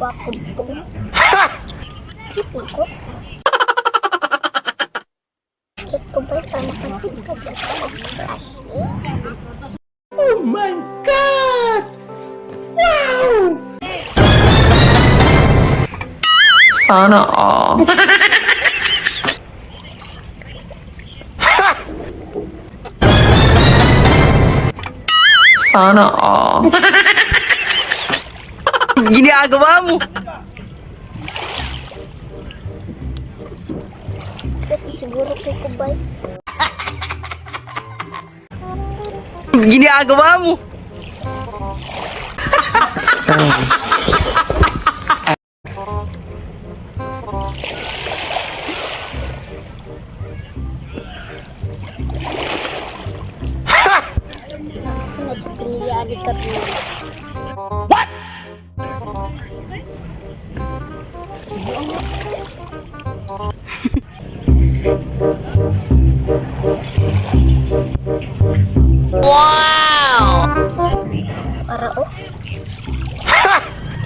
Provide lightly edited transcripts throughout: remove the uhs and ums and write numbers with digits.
Gwapo po. Cute na ko. Cute ko ba? Para makakita ko sa crush eh. Oh my God! Wow! Sana all. Sana all. Ginagawa mo. Cute siguro kay Kubay. Ginagawa mo. Kasi medyo kiniyari ka rin. What? Wow! Para oh.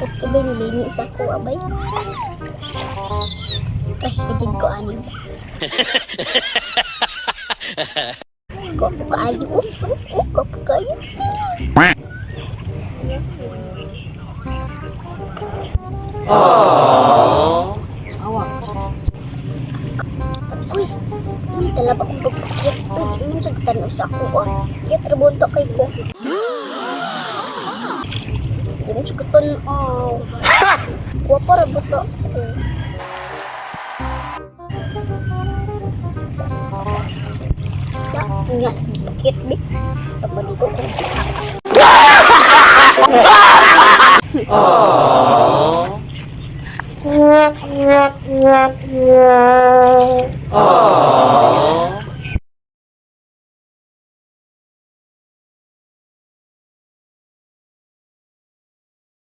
Cute ba nilinis ako abay? Crush sa jud ko ani. Gwapo kaayo. Oh, oh, oh, gwapo kaayo. Uy, uy, talaba kong pagpakit. Uy, di mo siya gitanaw sa ako. Oh. Cute, rabunta kay ko. Di mo siya gitanaw. Guwapo, rabunta ko. Ya, nga, pakit, bi. Pagmali ko kung